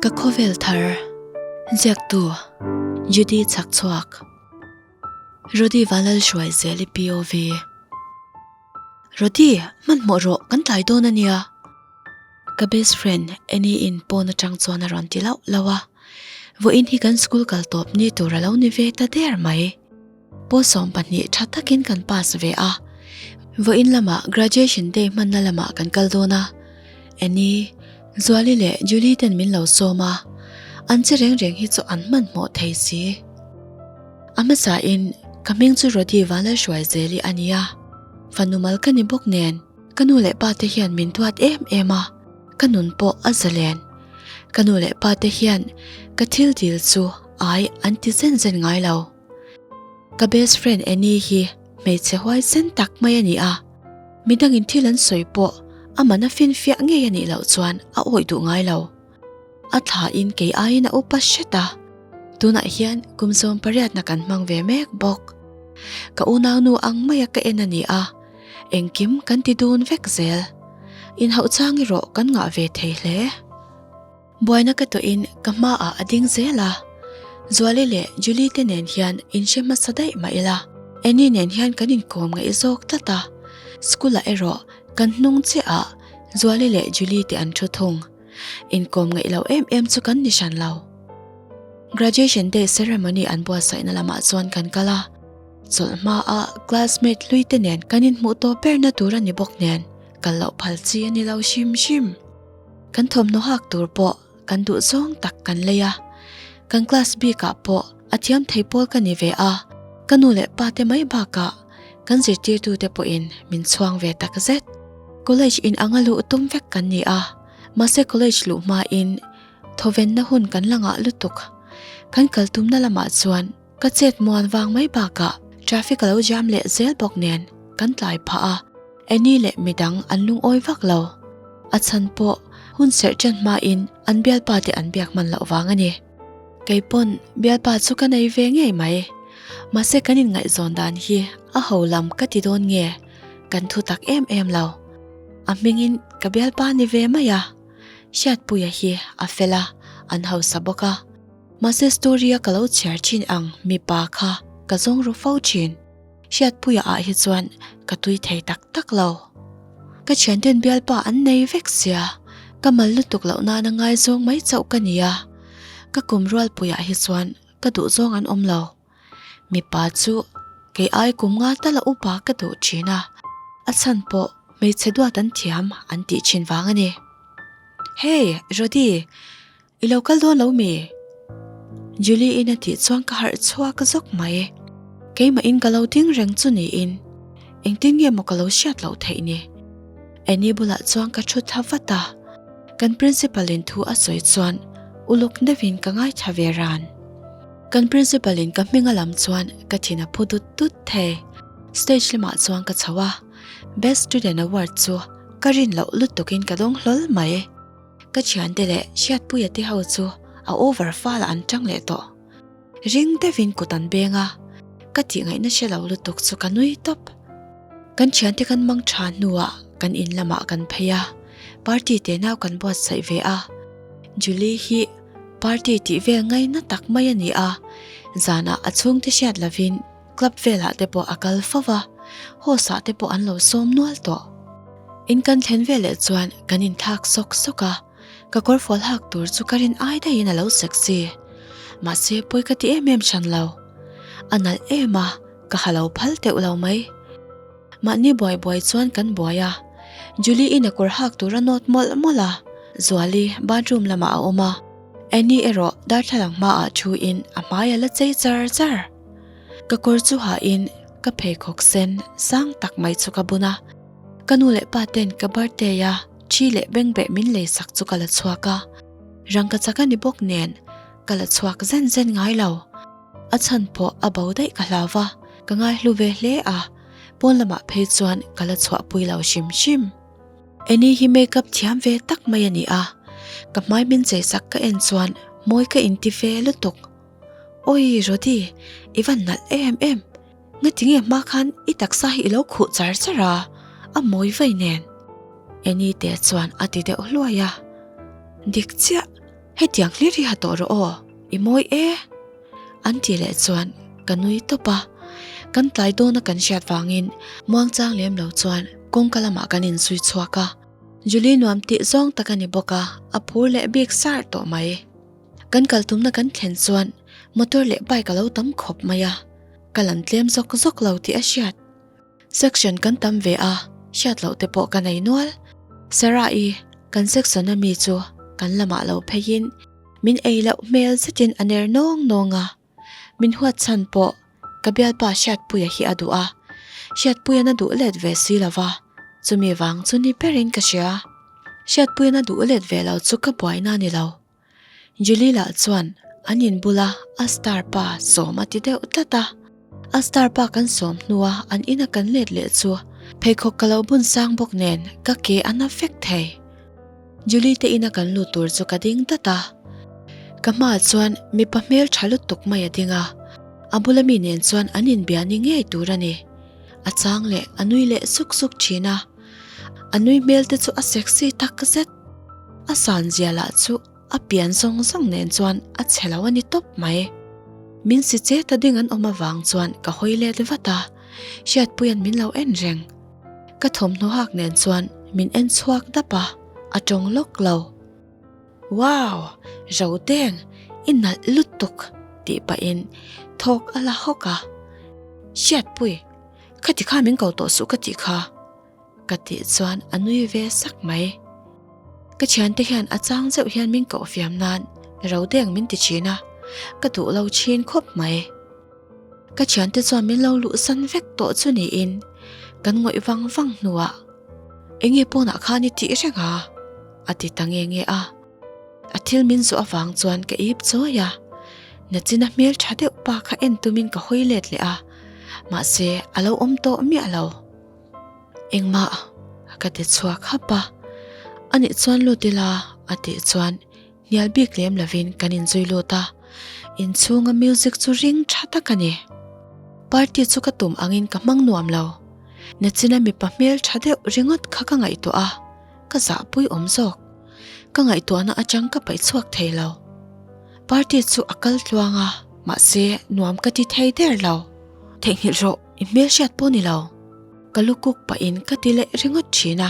Ka khawvel thar ziaktu Judy Chhakchhuak Rody Vanlalhruaizeli POV Rody, hmanhmawh rawh, kan tlai dawn a nia. Ka best friend Annie in pawn atang chuan a rawn ti lauh lauh a. Vawiin hi kan school kal tawp ni tur a lo ni ve ta der mai. Pawl 12 tha takin kan pass ve a. Vawiin lamah graduation day hmanna lamah kan kal dawn a. Annie, Zuali leh Julie ten min lo sawm a. An che reng reng hi chu an hmanhmawh thei si. A hmasa in ka hming chu Rody Vanlalhruaizeli a ni a, fanu mal ka ni bawk nen ka nu leh pa te hian min duat em em a, ka nun pawh a zalen. Ka nu leh pa te hian ka thil dil chu ai an ti zen zen ngai lo. Ka best friend Annie hi hmeichhe huaisen tak mai a ni a, midangin thil an sawi pawh a man a finfiah ngei a nih loh chuan a awih duh ngai lo. A thla in kei aiin a upa hret a, tunah hian kum 18 na kan hmang ve mek bawk. Ka unaunu ang maia ka en a ni a, engkim kan ti dun vek zel. Inhauh chang erawh kan ngah ve thei hle. Buaina ka tawhin ka hmaah a ding zel a, Zuali leh Julie te nen hian inhre hmasa daih mah ila, Annie nen hian kan inkawm ngaih zawk tlat a, school ah erawh kan hnung chiah ah Zuali leh Julie te an thu thung. Inkawm ngaih loh em em chu kan ni hran lo. Graduation day ceremony an buatsaihna lamah chuan kan kal a, chawlh hmaa classmate hlui te nen kan inhmuh tawh berna tur a ni bawk nen kal loh phal chi a ni lo hrim hrim. Kan thawmhnaw hak tur pawh kan duh zawng tak kan lei a, kan class bikah pawh a thiam thei pawl ka ni ve a, ka nu leh pa te mai bakah kan zirtirtute pawhin min chhuang ve tak zet. College in anga luh tum vek kan ni a. Mahse college luh hmain thawvenna hun kan la ngah lutuk. Kan kal tumna lamah chuan ka chet muan vang mai bakah traffic a lo jam leh zel bawk nen kan tlai phah a, Annie leh midang an lungawi vak lo. A chhan pawh hun serh ṭan hmain an bialpa te an biak hman loh vang a ni. Kei pawn bialpa chu ka nei ve ngei mai. Mahse kan inngaihzawn dan hi a ho lam ka ti dawn nge kan thu tak em em lo. A hmingin ka bialpa ni ve mai a, Hriatpuia hi a fel a, an hausa bawk a. Mahse story a ka lo chhiar thin ang mipa kha ka zawng ru fo thin. Hriatpuia ah hi chuan ka tui thei tak tak lo. Ka thianten bialpa an nei vek sia, ka mal lutuk loh nana ngaizawng mai chauh ka ni a, ka kum rualpuiah hi chuan ka duhzawng an awm lo. Mipa chu kei ai kum nga tala upa ka duh thin a, a chhan pawh hmeichhe duat an thiam an tih thin vang a ni. Hey, Rody, i lo kal dawn lo mi? Julie in a tih chuan ka harh chhuak zawk mai. Keimah in ka lo ding reng chu niin engtin nge maw ka lo hriat loh theih ni? Annie bulah chuan ka thu thla vat a, kan principal in thu a sawi chuan uluk deuhin ka ngaithla ve ran. Kan principal in ka hming a lam chuan ka thin a phu dut dut thei. Stage lamah chuan ka chho a, Best Student Award chu ka rin loh lutuk in ka dawng hlawl mai. Ka thiante leh Hriatpuia te ho chu a over fal ah an tang leh tawh. Ring deuhin kut an beng a, ka tih ngaihna hre lo lutuk chu ka nui tawp. Kan thiante kan mang tha hnuah kan in lamah kan phei a, party te nau kan buatsaih ve a. Julie hi Party tih vel ngaina tak mai a ni a, zanah a chhungte hriat lovin club velah te pawh a kal fo va, host ah te pawh an lo sawm nual tawh. In kan thlen veleh chuan kan inthlak sawk sawk a, ka kawrfual hak tur chu ka rin ai daihin a lo sexy. Mahse pawi ka ti em em hran lo. A nalh em a, ka ha lo phal teuh lo mai. Mahni buai buai chuan kan buai a, Julie in a kawr hak tur a nawt mawlh mawlh a, Zuali bathroom lamah a awm a, Annie erawh darthlalang hmaah thu in a hmai a la chei char char. Ka kawr chu ha in ka pheikhawk sen sang tak mai chu ka bun a, ka nu leh pa ten ka birthday a thi leh bengbeh min lei sak chu ka la chhuak a, rangkachak a ni bawk nen ka la chhuak zen zen ngai lo. A chhan pawh a bo daih ka hlau va, ka ngaihlu ve hle a, pawn lamah phei chuan ka la chhuahpui lo hrim hrim. Annie hi makeup thiam ve tak mai a ni a, ka hmai min chei sak ka en chuan mawi ka inti ve lutuk. Awi Rody, i van nalh em em, ngatinge hma khan i taksa hi i lo khuh char char a, a mawi vei nen. Annie te chuan a ti deuh hluai a, Dik chiah. Hetiang hlir hi ha tawh rawh aw, i mawi e! An tih leh chuan ka nui tawp a, kan tlai dawna kan hriat vangin muangchang lem lo chuan kawngka lamah kan inzui chhuak a. Julie nuam tih zawng tak a ni bawk a, a phur leh bik sar tawh mai. Kan kal tumna kan thlen chuan motor leh bike a lo tam khawp mai a, ka lan tlem zawk zawk lo tih a hriat. Section kan tam ve a, hriat loh te pawh ka nei nual. Sarah-i, kan section a mi chu kan lamah lo pheiin min ei loh hmel zetin a ner nawng nawng a. Min huat chhan pawh ka bialpa Hriatpuia hi a duh a, Hriatpuia'n a duh let ve si lo va, chumi vang chu ni berin ka hria. Hriatpuia'n a duh let ve lo chu ka buaina a ni lo. Julie lah chuan an in bula a star pa sawm a ti deuh tlat a, a star pa kan sawm hnua an ina kan let leh chu pheikhawk ka lo bun sang bawk nen ka ke a na vek thei. Julie te ina kan lut tur chu ka ding dat a, ka hmaah chuan mipa hmel tha lutuk mai a ding a, a bula mi nen chuan an inbia ni ngei tur a ni. A chang leh a nui leh suk suk thin a, a nui hmel te chu a sexy tak zet. A san zia lah chu a pian zawng zawng nen chuan a chhe lo a ni tawp mai. Min si che ta ding an awm avang chuan ka hawi let vat a, Hriatpuia'n min lo en reng. Ka thawmhnaw hak nen chuan min en chhuak dap a, a tawng lawk lo. Wow! Rodeng, i nalh lutuk! tih pahin thawk a la hawk a. Hriatpui, khati kha min ko tawh suh ka tih kha. Ka tih chuan a nui ve sak mai. Ka thiante hian a chang zeuh hian min koh fiam nan ro deng min ti thin a, ka duh lo thin khawp mai. Ka thiante chuan min lo luhsan vek tawh chu niin kan ngawih vang vang hnuah Enge pawnah khan i tih reng a? a ti ta nge nge a. A thil min zawh avang chuan ka ip chawi a, Nachina hmel tha deuh pa kha en tumin ka hawi let leh a, mahse a lo awm tawh miah lo. Engmah ka ti chhuak hap a, anih chuan lut ila a tih chuan hnial bik lem lovin kan inzui lut a, inchhunga music chu ring tha tak a ni. Party chu ka tum angin ka hmang nuam lo, Nachina mipa hmel tha deuh ringawt kha ka ngaihtuah a, ka zahpui awm zawk. Ka ngaihtuahna atang ka paih chhuak thei lo. Party chu a kal tluang a, mahse nuam ka ti thei der lo. Theihnghilh rawh, i hmelhriat pawh ni lo. Ka lu kuk pahin ka ti leh ringawt thin a,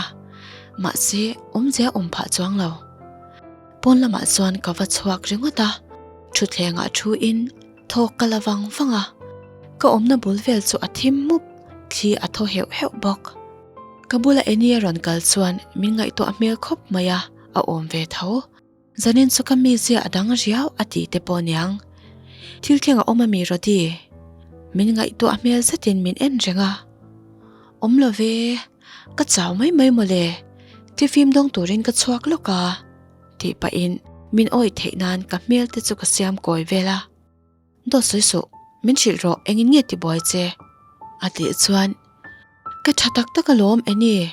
mahse awmzia awm phah chuang lo. Pawn lamah chuan ka va chhuak ringawt a, thutthlengah thu in thawk ka la vang vang a, ka awmna bul vel chu a thim mup, thli a thaw heuh heuh bawk. Ka bula Annie a rawn kal chuan min ngaihtuah hmel khawp mai a, a awm ve tho. Zanin chu ka mizia a dang riau a tih te pawh niang. Thil thleng a awm a mi Rody? Min ngaihtuah hmel zetin min en reng a. Awm lo ve, ka chau mai mai mawle, thifim dawng turin ka chhuak lawk a, tih pahin min awih theih nan ka hmel te chu ka siam kawi vel a. Dawt sawi suh, min hrilh rawh engin nge tibuai che? A tih chuan, Ka tha tak tak alawm Annie,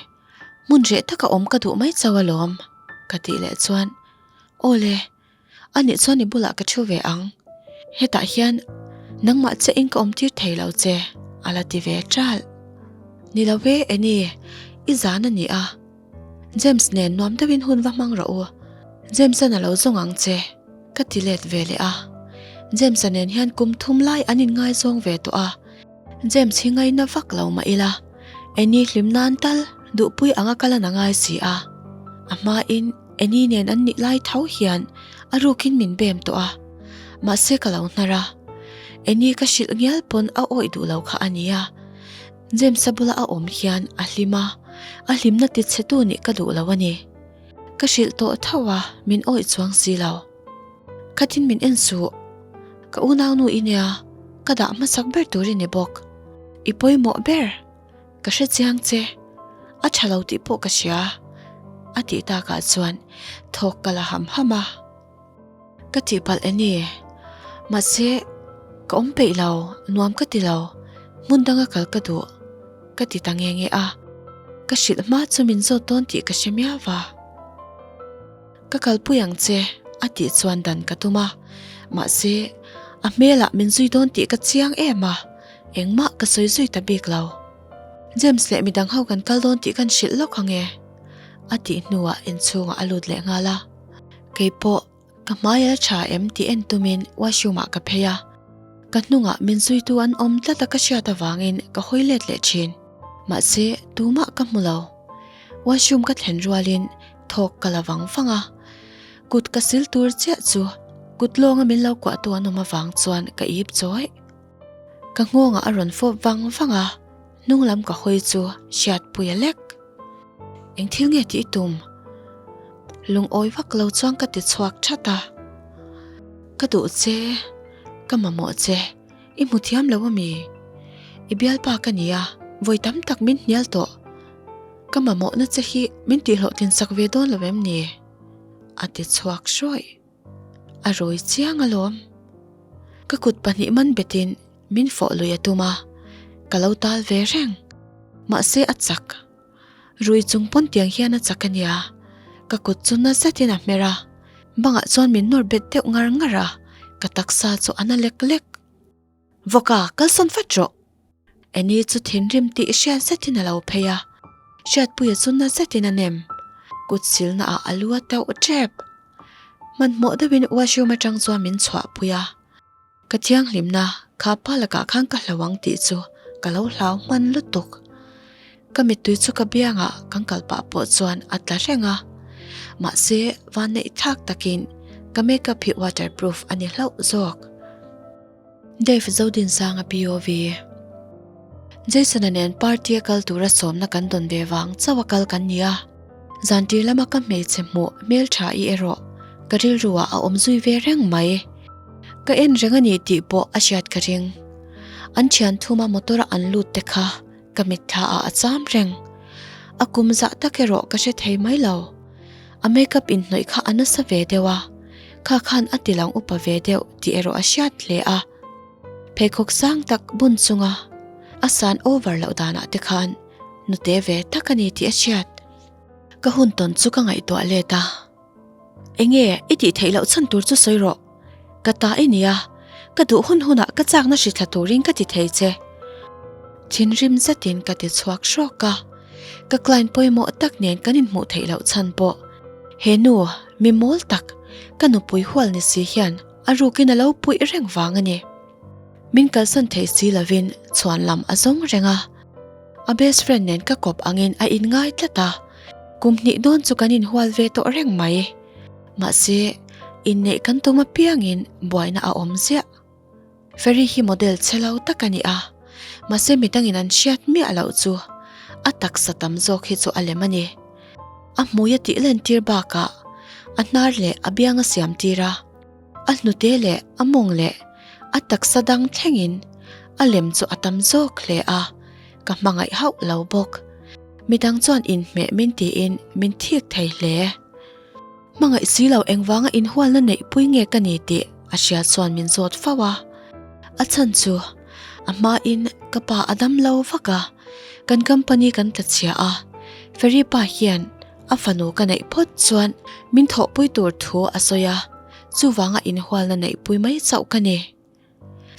hmun reh taka awm ka duh mai chauh alawm, ka tih leh chuan, Aw le, anih chuan i bulah ka thu ve ang, hetah hian nangmah chiahin ka awm tir thei lo che, a la ti ve ṭalh. Ni lo e Annie, i zan a ni a. James nen nuam deuhin hun va hmang rawh u, James-a'n a lo zawng ang che, ka ti let ve leh a. James-a nen hian kum thum lai an inngaizawng ve tawh a, James hi ngaina vak lo mah ila, Annie hlim nan tal duhpui anga kal an a ngai si a. A hmain Annie nen an nih lai tho hian a rukin min bem tawh a, mahse ka lo hnar a, Annie ka hrilh ngial pawn a awih duh lo kha a nia. James-a bula a awm hian a hlim a, a hlimna tichhetu nih ka duh lo a ni. Ka hrilh tawh tho a, min awih chuang si lo. Khatin min en suh, ka unaunu i nia, ka dah hmasak ber tur i ni bawk. I pawimawh ber, ka hre chiang che, a tha lo tih pawh ka hria, a tih takah chuan thawk ka la ham ham a. Ka tihpalh e ni. Mahse, ka awm peih lo, nuam ka ti lo, hmun danga kal ka duh, ka ti ta nge nge a. Ka hrilh hma chu min zawt dawn tih ka hre miau va. Ka kalpui ang che, a tih chuan dan ka tum a. Mahse, a hmelah min zui dawn tih ka chiang em a, engmah ka sawi zui ta bik lo. James leh midang ho kan kal dawn tih kan hrilh lawk ang e, a tih hnuah inchhungah a lut leh nghal a. Kei pawh. Ka hmai a la tha em tih en tumin washroom ah ka phei a, ka hnungah min zuitu an awm tlat a ka hriat avangin ka hawi let leh thin. Mahse tumah ka hmu lo. Washroom ka thlen rualin thawk ka la vang vang a, kut ka sil tur chiah chu kut lawnga min lo kuahtu an awm avang chuan ka ip chawih. Ka nghawngah a rawn fawp vang vang a, hnung lam ka hawi chu hriatpui a lek. Eng thil nge tih i tum? Lungawi vak lo chuan ka ti chhuak that a. Ka duh che, ka mamawh che, i hmu thiam lo ami? I bialpa ka ni a, vawi tam tak min hnial tawh. Ka mamawhna che hi min tihhlawhtlin sak ve dawn lo em ni? A ti chhuak hrawih. A rawi chiang alawm. Ka kut pahnih man betin min fawh lui a tum a, ka lo tal ve reng. Mahse a chak. Rui chung pawn tiang hian a chak a nia. Ka kut chu na zetin a hmer a, bangah chuan min nawr bet deuh ngar ngar a, ka taksa chu a na lek lek. Vawka, kalsawn vat rawh! Annie chu thinrim tih hriat zetin a lo phei a, Hriatpuia chu na zetin a nem. Kut silna ah a lu a tauh tep. Hmanhmawh deuhin washroom atang chuan min chhuahpui a, ka thianghlimna kha pa lakah khan ka hlo ang tih chu ka lo hlau hman lutuk. Ka mittui chu ka biangah kan kal pah pawh chuan a tla reng a, mahse vanneih thlak takin ka makeup hi waterproof a ni hlauh zawk. Dave Zodinsanga POV. Jason-a nen party a kal tura sawmna kan dawn ve vang chauh a kal kan ni a, zantir lama ka hmeichhe hmuh hmeltha i erawh ka rilru ah a awm zui ve reng mai. Ka en reng a ni tih pawh a hriat ka ring. An thian thuma motor a an lut te kha ka mitthla ah a cham reng. A kum zah tak erawh ka hre thei mai lo. A makeup inhnawih kha a nasa ve deuh a, kha khan a ti lang upa ve deuh tih erawh a hriat hle a. Pheikhawk sang tak bun chunga a san over loh danah te khan nute ve tak a ni tih a hriat. Ka hun tawn chu ka ngaihtuah let a. Enge i tih theih loh chhan tur chu sawi rawh. Ka ta i nia, ka duh hun hunah ka chakna hri thla turin ka ti thei che. Thinrim zetin ka ti chhuak hrawk a, ka client pawimawh tak nen kan inhmuh theih loh chhan pawh he nu mi mawl tak ka nupui hual ni si hian a rukin a lo puih reng vang a ni. Min kalsan thei si lovin chhuan lam a zawng reng a, a best friend nen ka kawp angin a inngai tlat a, kum hnih dawn chu kan inhual ve tawh reng mai. Mahse, inneih kan tum apiangin buaina a awm ziah. Ferry hi model chhe lo tak a ni a, mahse midangin an hriat miah loh chu a taksa tam zawk hi chu a lem a ni. A hmui a tih lentir bakah a hnar leh a biang a siam tir a, a hnute leh a mawng leh a taksa dang thlengin a lem chu a tam zawk hle a, ka hmangaih hauh lo bawk. Midang chuan inhmeh min tiin min thik thei hle. Hmangaih si lo engvanga inhualna neihpui nge ka ni tih a hria chuan min zawt fo a. A chhan chu a hmain ka pa a dam lo vak a, kan company kan tla chhia a, Ferry pa hian a fanu ka neih phawt chuan min thawhpui tur thu a sawi a, chuvanga inhualna neihpui mai chauh ka ni.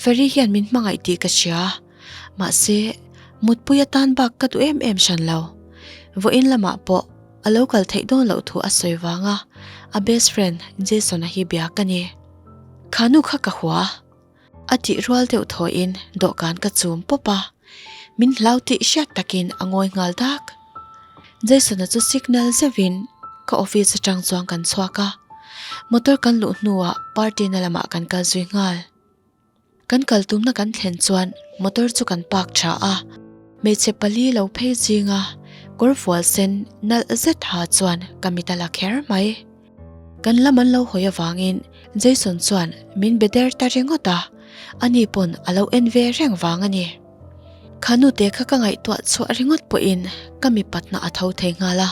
Ferry hian min hmangaih tih ka hria, mahse mutpui atan bak ka duh em em hran lo. Vawiin lamah pawh a lo kal theih dawn loh thu a sawi vanga a best friend Jason-a hi bia ka ni. Kha nu kha ka hua. A tih rual deuh thawhin dawhkan ka chum pawp a, min hlau tih hriat takin a ngawi nghal dak. Jason-a chu signal zeuhin ka office atang chuan kan chhuak a, motor kan luh hnuah party na lamah kan kal zui nghal. Kan kal tumna kan thlen chuan motor chu kan park tha a, hmeichhe pali lo phei zinga kawr fual sen nalh zet ha chuan ka mit a la kher mai. Kan lam an lo hawi avangin Jason chuan min be der ta ringawt a, ani pawn a lo en ve reng vang a ni. Kha nute kha ka ngaihtuah chhuah ringawt pawhin ka mipatna a tho thei nghal a,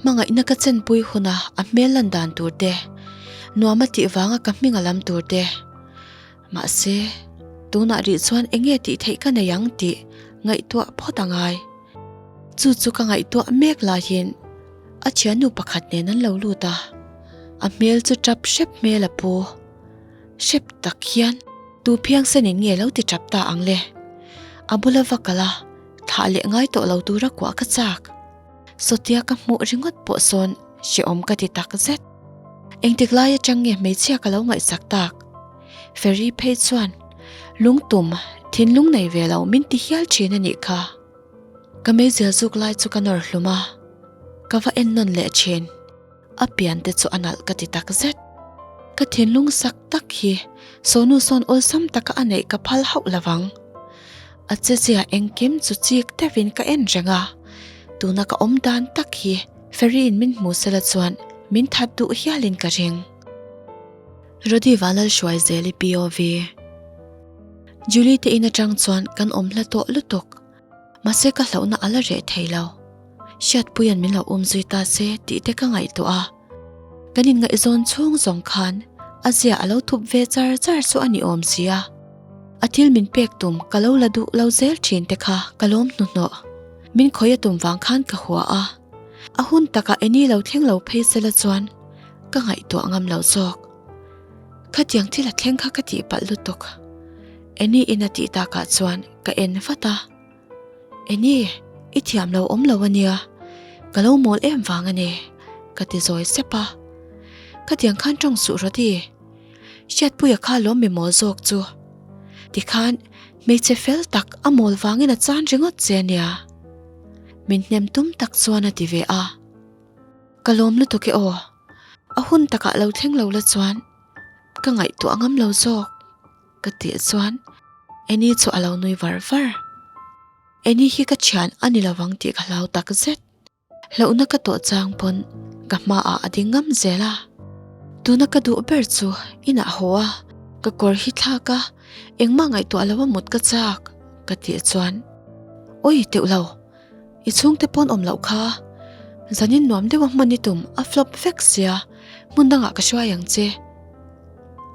hmangaihna ka chenpui huna a hmel lan dan tur te, nuam a tih vanga ka hming a lam tur te. Mahse, tunah rih chuan eng nge tih theih ka nei ang tih ngaihtuah phawt a ngai. Chu chu ka ngaihtuah mek laiin a thiannu pakhat nen an lo lut a, a hmel chu tap hrep hmel a pu. Hrep tak hian tu phiangsen in nge lo ti tap ta ang le? A bula va kal a, thlah leh ngai tawh lo tura kuah ka chak. Sawtia ka hmuh ringawt pawh sawn hrehawm ka ti tak zet. Engtik lai atang nge hmeichhia ka lo ngaihsak tak? Ferry phei chuan lungtum thinlung nei ve lo min ti hial thin a nih kha. Ka meizial zuk lai chu ka nawr hlum a, ka va en nawn leh thin. A pian te chu a nalh ka ti tak zet. Ka thinlung sak tak hi Sonu sawn awlsam taka a neih ka phal hauh lo vang. A chezia engkim chu chik deuhin ka en reng a, tuna ka awm dan tak hi Ferry in min hmu sela chuan min that duh hialin ka ring. Rody Vanlalhruai Zeli POV. Julie te in atang chuan kan awm hla tawh lutuk. Mahse ka hlauhna a la reh thei lo. Hriatpuia'n min lo um zui ta se tih te ka ngaihtuah a. Kan inngaihzawn chhung zawng khan a zia a lo thup ve char char chu a ni awm si a. A thil min pek tum ka lo la duh lo zel thin te kha ka lawm hnuhnawh. Min khawih a tum vang khan ka hua a. A hun takah eni lo thleng lo phei sela chuan ka ngaihtuah ngam lo zawk. Khatiang thil a thleng kha ka tihpalh lutuk. Eni in a tih takah chuan ka en vat a. Eni, i thiam lo awm lo ania, ka lo mawl em vang a ni, ka ti zawi sep a. Khatiang khan tawng suh Rody, Hriatpuia kha lawm mi mawl zawk chu. Tikhan hmeichhe fel tak a mawl vangin a chan ringawt che ania. Min hnem tum tak chuan a ti ve a. Ka lawm lutuk e aw, a hun takah lo thleng lo la chuan ka ngaihtuah ngam lo zawk. Ka tih chuan Annie chu a lo nui var var. Annie hi ka thian a ni lovang tih ka hlau tak zet. Hlauhna ka tawh chang pawn ka hmaah a ding ngam zel a. Tuna ka duh ber chu inah haw a, ka kawr hi thlak a, engmah ngaihtuah lo a mut ka chak ka tih chuan Awi teuh lo, i chhungte pawn awm loh kha. Zanin nuam deuh a hman i tum a flop vek sia, hmun dangah ka hruai ang che.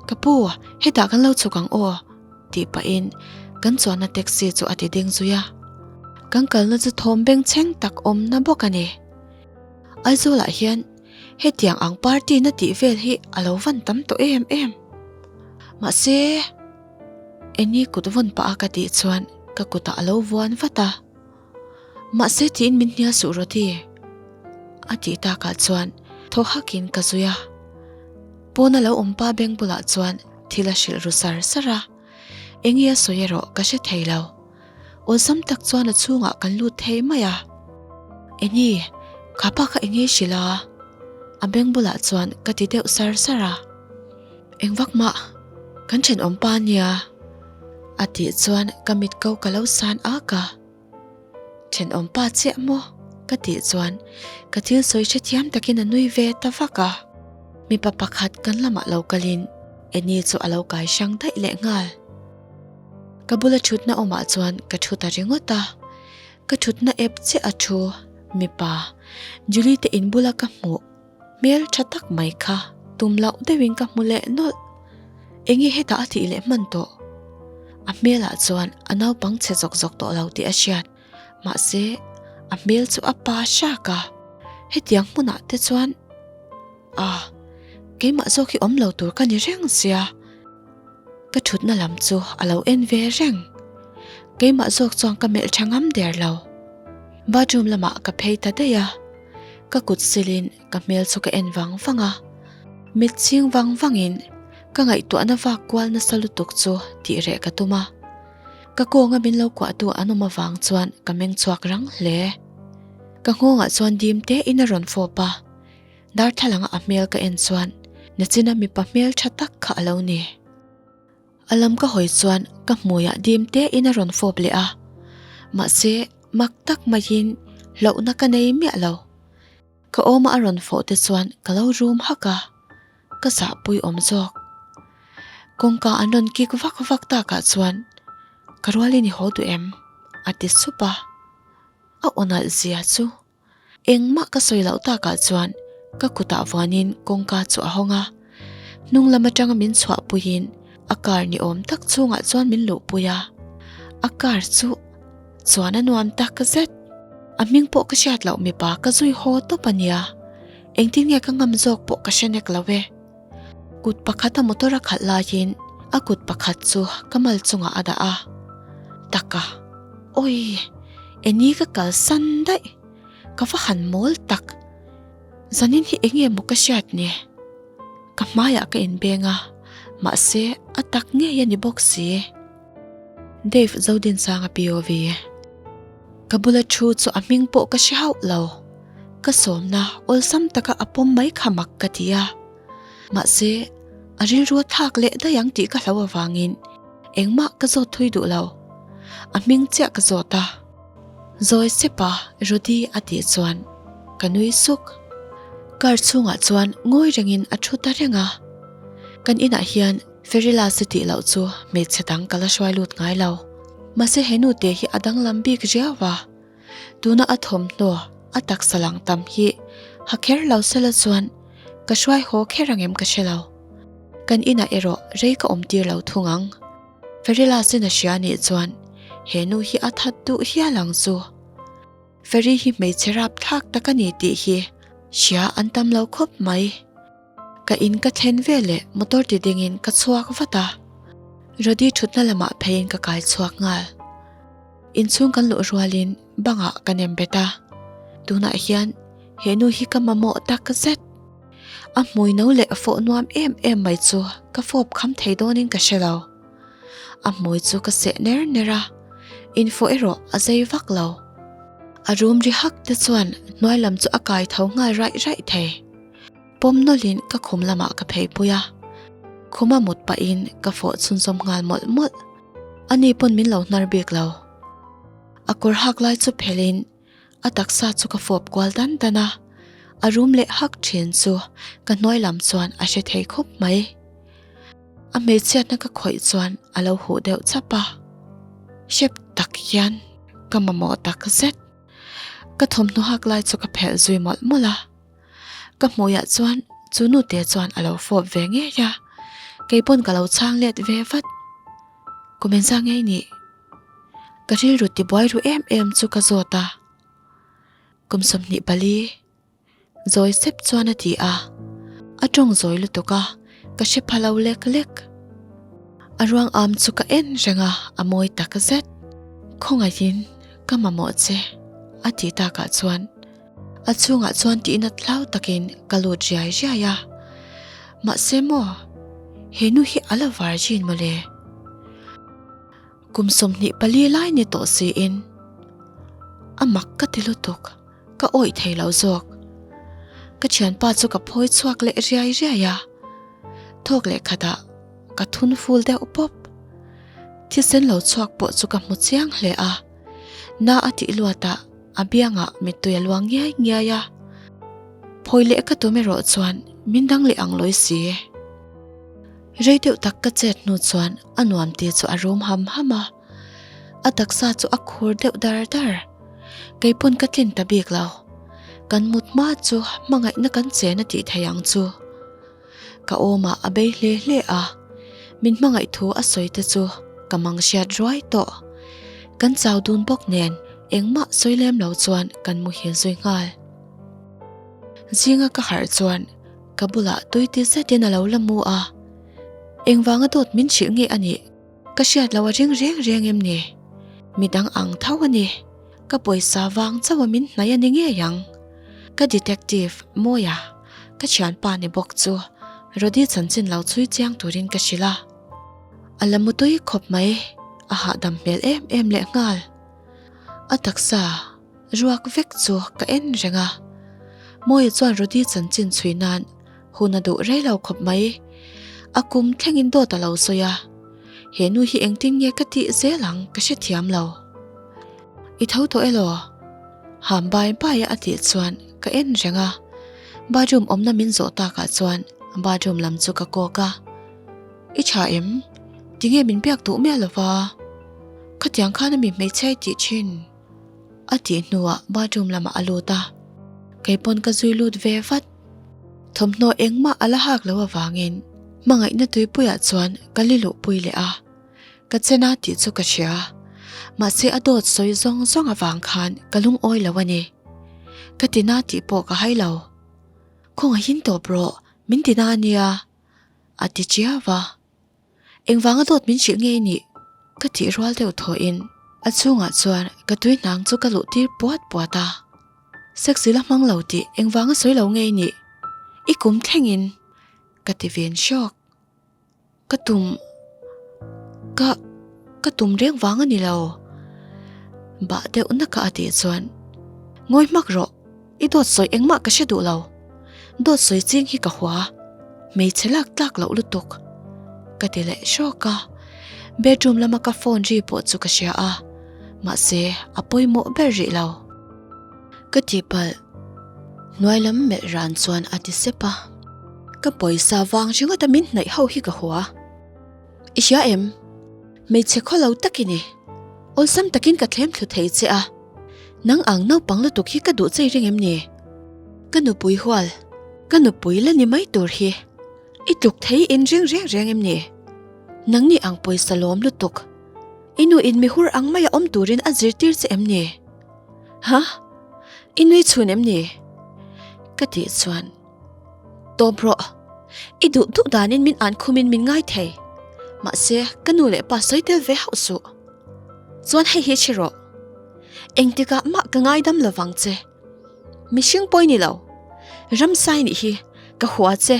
Ka pu, hetah kan lo chhuk ang aw, tih pahin kan chuanna taxi chu a ti ding zui a. Kan kalna chu thawm bengchheng tak awmna bawk a ni. Aizawlah hian hetiang ang party na tih vel hi a lo van tam tawh em em. Mahse, Eni kut vawn pah a ka tih chuan ka kutah a lo vuan vat a. Mahse tiin min hnial suh Rody. A tih takah chuan thaw hakin ka zui a. Pawna lo awm pa beng bulah chuan thil a hrilh ru sar sar a. Enge a sawi erawh ka hre thei lo. Awlsam tak chuan a chhungah kan lut thei mai a. Eni, kha pa kha enge hrilh a? A beng bulah chuan ka ti deuh sar sar a. Engvak mah, kan thenawm pa nia. A tih chuan ka mit ko ka lo san ak a. Thenawm pa chiah maw? Ka tih chuan ka thil sawi hrethiam takin a nui ve ta vak a. Mipa pakhat kan lamah lo kalin Annie chu a lo kai hrang daih leh nghal. Ka bula thutna awmah chuan ka thu ta ringawt a. Ka thutna ep chiah a thu mipa Julie te in bula ka hmuh Hmel tha tak mai kha tum loh deuhin ka hmu leh nawlh. Enge hetah a tih leh hman tawh? A hmelah chuan a naupang chhe zawk zawk tawh lo tih a hriat. Mahse, a hmel chu a pa hrak a. Hetiang hmunah te chuan ah, keimah zawk hi awm lo tur ka ni reng sia. Ka thutna lam chu a lo en ve reng. Keimah zawk chuan ka melh tha ngam der lo. Bathroom lamah ka phei ta daih a. Ka kut silin ka hmel chu ka en vang vang a. Mit chhing vang vangin ka ngaihtuahna vak kual nasa lutuk chu tih reh ka tum a. Ka kawnga min lo kuahtu an awm avang chuan ka meng chhuak rang hle. Ka nghawngah chuan dim tein a rawn fawp a. Darthlalanga a hmel ka en chuan nachina mipa hmel tha tak kha a lo ni. A lam ka hawi chuan ka hmuiah dim tein a rawn fawp leh a, mahse mak tak maiin hlauhna ka nei miah lo. Ka awma a rawn fawh te chuan ka lo rum hak a, ka zahpui awm zawk. Kawngka an rawn kik vak vak takah chuan ka rualin i haw duh em? a ti sup a, a aw nalh zia chu. Engmah ka sawi loh takah chuan ka kutah vuanin kawngka chu a hawng a, hnung lam atanga min chhuahpuiin a car ni awm tak chhungah chuan min luhpui a, a car chu chuan a nuam tak zet. A hming pawh ka hriat loh mipa ka zui haw tawp a nia, engtin nge ka ngam zawk pawh ka hre nek lo e. Kut pakhata motor a khalh laiin a kut pakhat chu ka mal chungah a dah a, Taka, awi, eni ka kalsan daih, ka va han mawl tak, zanin hi enge maw ka hriat ni? Ka hmaiah ka inbeng a, mahse a tak ngei a ni bawk si. Dave Zodinsanga POV. Ka bula thu chu a hming pawh ka hre hauh lo. Ka sawmna awlsam taka a pawm mai kha mak ka ti a. Mahse, a rilru a thlak leh daih ang tih ka hlau avangin engmah ka zawt thui duh lo. A hming chiah ka zawt a. Zawi sepa Rudy a tih chuan ka nui suk. Car chhungah chuan ngawi rengin a thu ta reng a. Kan inah hian Ferila si tih loh chu hmeichhe dang ka la hruai lut ngai lo. Mahse he nute hi a danglam bik riau a. Tuna a thawmhnaw a taksa lang tam hi ha kher lo sela chuan ka hruai haw kher angem ka hre lo. Kan inah erawh rei ka awm tir lo thung ang. Ferila sin a hria nih chuan he nu hi a that duh hial ang chu. Feri hi hmeichhe rapthlak tak a ni tih hi hria an tam lo khawp mai. Ka in ka thlen veleh motor ti dingin ka chhuak vat a, Rody thutna lamah pheiin ka kai chhuak nghal. Inchhung kan luh rualin bangah ka nem bet a, tunah hian he nu hi ka mamawh tak zet. A hmui no leh fawh nuam em em mai chu ka fawp kham thei dawnin ka hre lo. A hmui chu ka seh ner ner a, infawh erawh a zei vak lo. A rum ri hak te chuan hnuai lam chu a kai tho nghal raih raih thei. Pawm nawlhin ka khum lamah ka phei pui a, khuma mut pahin ka fawh chhunzawm nghal mawlh mawlh. Ani pawn min lo hnar bik lo. A kawr hak lai chu phelhin a taksa chu ka fawp kual dan dan a, a rum leh hak thin chu ka hnuai lam chuan a hre thei khawp mai. A hmeichhiatna ka khawih chuan a lo huh deuh chap a, hrep tak hian ka mamawh tak zet. Ka thawmhnaw hak lai chu ka phelh zui mawlh mawlh a. Ka hmuiah chuan chu nute chuan a lo fawp ve ngei a, kei pawn ka lo chhang let ve vat. Kum engzah ngei nih? Ka rilru tibuai ru em em chu ka zawt a. Kum 24, zawi sep chuan a ti a. A tawng zawi lutuk a, ka hre pha lo lek lek. A ruang am chu ka en reng a, a mawi tak zet. Khawngaihin ka mamawh che, a tih takah chuan A chhungah chuan tihna tlau takin ka lut riai riai a, mahse maw he nu hi a la virgin mawle. Kum 24 lai ni tawh siin a mak ka ti lutuk, ka awih thei lo zawk. Ka thianpa chu ka phawi chhuak leh riai riai a, thawk leh khatah ka thun ful deuh pawp. Thisen lo chhuak pawh chu ka hmu chiang hle a, na a tih luatah A biangah mittui a luang ngiai ngiai a, phawi leh ka tum erawh chuan min dang leh ang lawi si. Rei deuh tak ka chet hnu chuan a nuam ti chu a rum ham ham a, a taksa chu a khur deuh dar dar. Kei pawn ka tlin ta bik lo, kan mut hma chu hmangaihna kan chen a tih thei ang chu. Ka awmah a bei hle hle a, min hmangaih thu a sawi te chu ka mang hriat ruai tawh. Kan chau dun bawk nen engmah sawi lem lo chuan kan muhil zui nghal. Zinga ka harh chuan ka bulah tui ti zetin a lo la mu a, engvanga dawt min hrilh nge a nih ka hriat loh a ring reng reng em ni? Midang ang tho a ni. Ka pawisa vang chauh a min hnaih a ni ngei ang. Ka detective Mawia, ka thianpa ni bawk chu Rody chanchin lo chhui chiang turin ka hrilh a. A la mutui khawp mai, a hahdam hmel em em leh nghal. A taksa ruak vek chu ka en reng a. Mawia chuan Rody chanchin chhui nan hun a duh rei lo khawp mai. A kum thlengin dawt a lo sawi a. He nu hi engtin nge ka tih zel ang ka hrethiam lo. I tho tawh elaw? Ham bai bai a a tih chuan ka en reng a, bathroom awmna min zawh takah chuan bathroom lam chu ka kawk a. I tha em? Tinge min biak duh miah lova? Khatiang khan ami hmeichhia i tih thin? A tih hnuah bathroom lamah a lut a, kei pawn ka zui lut ve vat. Thawmhnaw engmah a la hak lo avangin hmangaihna tuipuiah chuan ka li luhpui leh a. Ka chen a tih chu ka hria, mahse a dawt sawi zawng zawng avang khan ka lungawi lo a ni. Ka ti na tih pawh ka hai lo. Khawngaihin tawp rawh, min ti na a nia, a ti chiau va. Engvanga dawt min hrilh nge i nih? Ka tih rual deuh thawhin a chhungah chuan ka tui hnang chu ka luh tir puat puat a. Sexy la hmang lo tih engvanga sawi lo nge i nih? I kum thlengin. Ka ti vin hrawk. Ka tum, ka, ka tum reng vang a ni lo. Bah deuh naka a tih chuan, Ngawi hmak rawh, i dawt sawi engmah ka hre duh lo. Dawt sawi ching hi ka hua, hmeichhe lak tlak loh lutuk. Ka ti leh hrawk a, bedroom lama ka phone ri pawh chu ka hria a, mahse a pawimawh ber rih lo. Ka tihpalh, hnuai lam melh ran chuan a ti sep a. Ka pawisa vang ringawt a min hnaih ho hi ka hua. I hria em? Hmeichhe khaw lo tak i ni. Awlsam takin ka thlem thlu thei che a. Nang ang naupang lutuk hi ka duh chei ring em ni? Ka nupui hual, ka nupui la ni mai tur hi i tluk thei in ring reng reng em ni? Nangni ang pawisa lawm lutuk. I nu in mihur ang maia awm turin a zirtir che em ni? Ha? I nui chhun em ni? Ka tih chuan, Tawp rawh. I duh duh danin min an khumin min ngai thei. Mahse, ka nu leh pa sawi tel ve hauh suh. Chuan hei hi chhi rawh. Engtikah mah ka ngaidam lovang che. Mihring pawi ni lo. Ramsai nih hi ka hua che.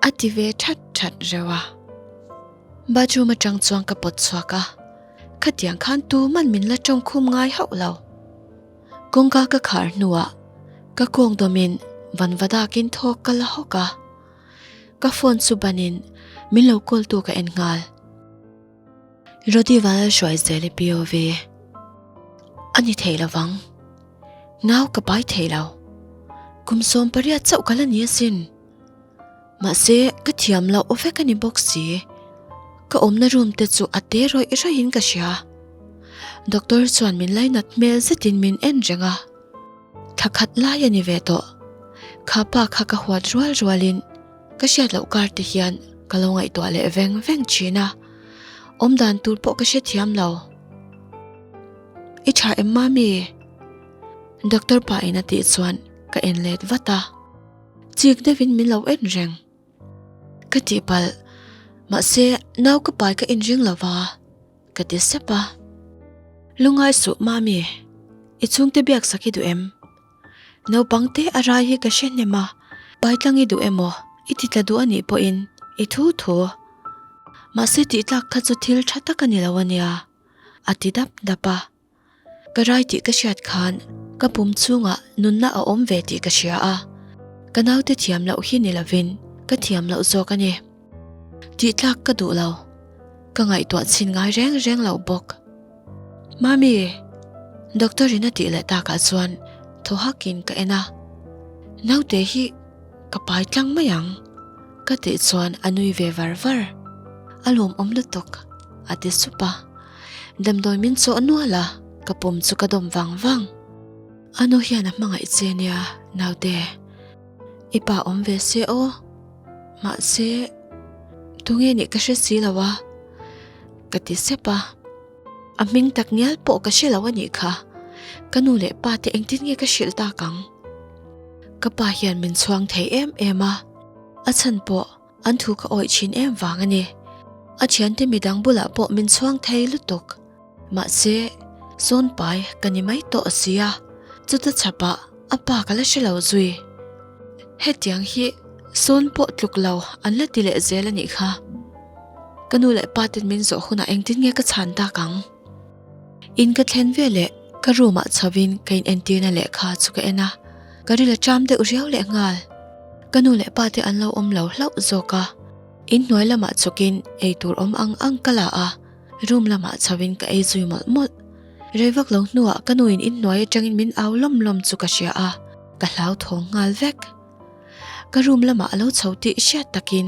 A ti ve that that reuh a. Bathroom atang chuan ka pawt chhuak a. Khatiang khan tuman min la tawng khum ngai hauh lo. Kawngka ka khar hnuah ka kawng dawmin vanva dakin thawk ka la hawk a. Ka phone chu banin min lo call tu ka en nghal. Rody Vanlalhruaizeli POV A ni thei lovang. Nau ka pai thei lo. Kum 18 chauh ka la ni asin. Mahse, ka thiam loh vek a ni bawk si. Ka awmna room te chu a te rawih rawih in ka hria. Doctor chuan min lainat hmel zetin min en reng a. Thla khat lai a ni ve tawh. Kha pa kha ka huat rual rualin ka hriat loh kar te hian ka lo ngaihtuah leh veng veng thin a. Awmdan tur pawh ka hrethiam lo. I tha em mami? Doctor pa in a tih chuan ka en let vat a. Chik deuhin min lo en reng. Ka tihpalh, mahse nau ka pai ka inring lo va, ka ti sep a. Lungai suh Mami, i chhungte biak sak i duh em? Naupang te a rai hi ka hre hnem a, pai tlang i duh emaw i ti tla duh a nih pawhin i thu thu. Mahse tihtlak kha chu thil tha tak a ni lo a nia, a ti dap dap a. Ka rai tih ka hriat khan ka pum chhungah nunna a awm ve tih ka hria a, ka naute thiam loh hi ni lovin ka thiam loh zawk a ni. Tih tlak ka duh lo, ka ngaihtuah chhin ngai reng reng lo bawk. Mami! Doctor in a tih leh takah chuan thaw hakin ka en a, naute hi ka pai tlang mai ang ka tih chuan a nui ve var var. A lawmawm lutuk a ti sup a. Damdawi min chawh nual a, ka pum chu ka dawm vang vang. A nu hian a hmangaih che nia, naute. I pa awm ve se aw. Mahse, tunge nih ka hre si lo a, ka ti sep a. A hming tak ngial pawh ka hre lo a nih kha. Ka nu leh pa te engtin nge ka hrilh tak ang? Ka pa hian min chhuang thei em em a, a chhan pawh An thu ka awih thin em vang a ni. A thiante midang bulah pawh min chhuang thei lutuk. Mahse, sawn pai ka ni mai tawh a si a, chuta chhapah a pa ka la hre lo zui. Hetiang hi sawn pawh tluk lo an la ti leh zel a nih kha. Ka nu leh pa ten min zawh hunah engtin nge ka chhan tak ang? In ka thlen veleh ka room ah chhovin ka in entirna lehkha chu ka en a, ka ril a ṭam deuh riau leh nghal. Ka nu leh pa te an lo awm lo hlauh zawk a, in hnuai lamah chawkin ei tur awm ang ang ka la a, room lamah chhovin ka ei zui mawlh mawlh. Rei vak lo hnuah ka nu in inhnuai atangin min au lawm lawm chu ka hria a, ka hlauthawng nghal vek. Ka room lamah a lo chho tih hriat takin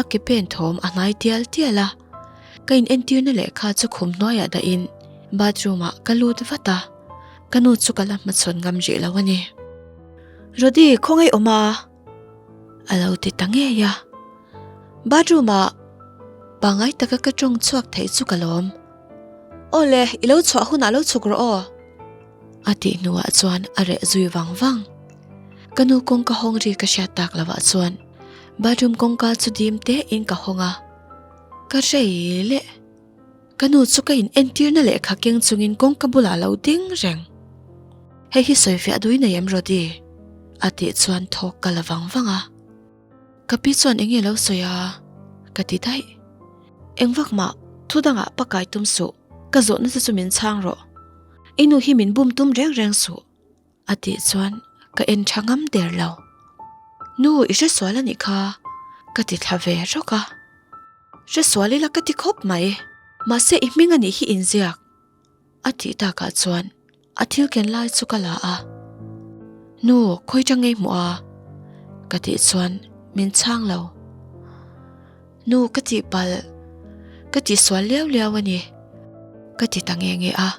a ke pen thawm a hnai tial tial a, ka in entirna lehkha chu khum hnuaiah dahin bathroom ah ka lut vat a, ka nu chu ka la hmachhawn ngam rih lo a ni. Rody khawngaih awm a? A lo ti ta ngei a, bathroom ah pangai taka ka tawng chhuak theih chu ka lawm. Awle, i lo chhuah hunah lo chhuk rawh aw. A tih hnuah chuan a reh zui vang vang. Ka nu kawngka hawng ri ka hriat tak lovah chuan bathroom kawngka chu dim te in ka hawng a. Ka rei leh. Ka nu chu ka in entirna lehkha keng chungin kawngka bulah lo ding reng. Hei hi sawifiah dui nei em Rody? A tih chuan thawk ka la vang vang a. Ka pi chuan eng nge lo sawi a? Ka ti daih. Eng vak mah, thu dangah pa kai tum suh, ka zawhna che chu min chhang rawh. I nu hi min bum tum reng reng suh. A tih chuan ka en tha ngam der lo. Nu, i hre sual a nih kha, ka ti thla ve rawk a. Hre sual ila ka ti khawp mai, mahse i hming a nih hi inziak. A tih takah chuan a thil ken lai chu ka la a, Nu, khawi tang ngei hmuh a? Ka tih chuan min chhang lo. Nu, ka tih palh, ka tih sual liau liau a ni, ka ti ta nge nge a.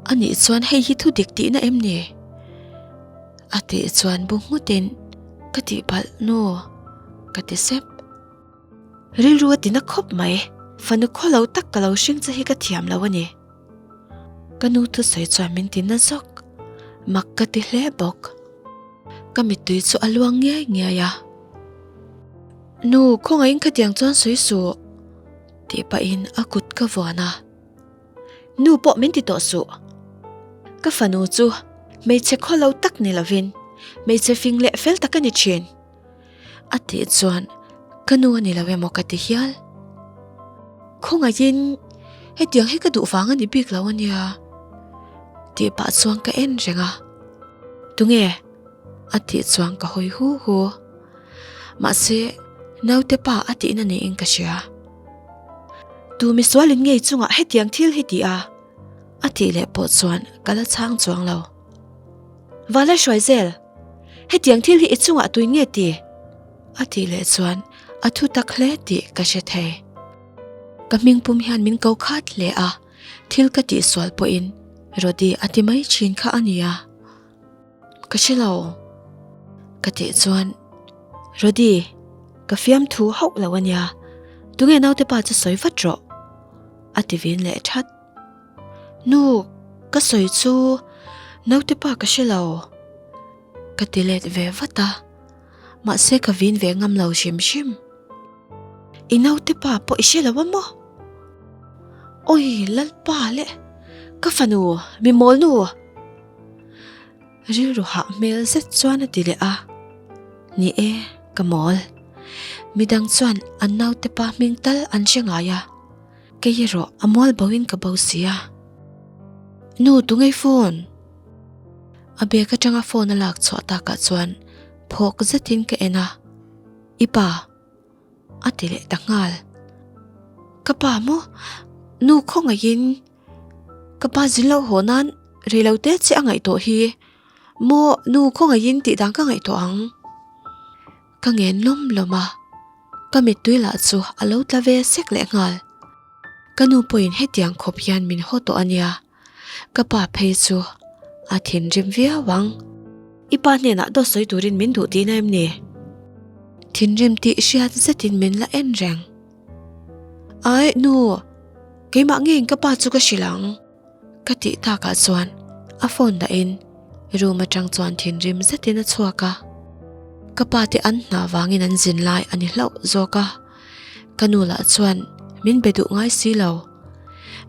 A nih chuan hei hi thu dik tihna em ni? A tih chuan bu nghutin ka tih palh, Nu, ka ti sep. Rilru a tina khawp mai, fanu khaw lo tak ka lo hring che hi ka thiam lo a ni. Ka nu thusawi chuan min ti na zawk, mak ka ti hle bawk. Ka mittui chu a luang ngiai ngiai a. Nu, khawngaihin khatiang chuan sawi suh, tih pahin a kut ka vuan a. Nu pawh min ti tawh suh. Ka fanu chu hmeichhe khaw lo tak ni lovin hmeichhe fing leh fel tak a ni thin. A tih chuan ka nu a ni lo emaw ka ti hial. Khawngaihin hetiang hi ka duh vang a ni bik lo a nia tih pah chuan ka en reng a. Tunge? A tih chuan ka hawi hu hu. Mahse naute pa a tihna niin ka hria. Tu misualin ngei chungah hetiang thil hi ti a? A tih leh pawh chuan ka la chhang chuang lo. Vala hruai zel! Hetiang thil hi i chungah tuin nge ti? A tih leh chuan a thu tak hle tih ka hre thei. Ka hmingpum hian min ko khat hle a, thil ka tihsual pawhin Rody a ti mai thin kha a nia. Ka hre lo. Ka tih chuan Rody, ka fiamthu hauh lo a nia, tunge naute pa chu sawi vat rawh a ti vin leh that. Nu, ka sawi chu naute pa ka hre lo. Ka ti let ve vat a, mahse ka vin ve ngam lo hrim hrim. I naute pa pawh i hre lo a maw? Awi Lalpa le, ka fanu mi mawl nu! Rilru hah hmel zet chuan a ti leh a, Ni e, ka mawl. Midang chuan an naute pa hming tal an hre ngai a. Kei erawh a mual bo in ka bo si a. Nu, tungei phone? A bag atanga phone a lak chhuah takah chuan phawk zetin ka en a, I pa? A ti leh ta nghal. Ka pa maw? Nu khawngaihin ka pa zin loh haw nan reilote che a ngaihtuah hi. Maw nu khawngaihin tih dan ka ngaihtuah ang. Ka ngen lawm lawm a, ka mittui lah chu a lo tla ve sek leh nghal. Ka nu pawhin hetiang khawp hian min haw tawh a nia, ka pa phei chu a thinrim viau ang. I pa hnenah dawt sawi turin min duh tihna em ni? Thinrim tih hriat zetin min la en reng. Ai nu, keimah ngeiin ka pa chu ka hrilh ang. Ka tih takah chuan a phone dahin room atang chuan thinrim zetin a chhuak a, ka pa te an hna vangin an zin lai a ni hlauh zawk a, ka nu lah chuan min be duh ngai si lo.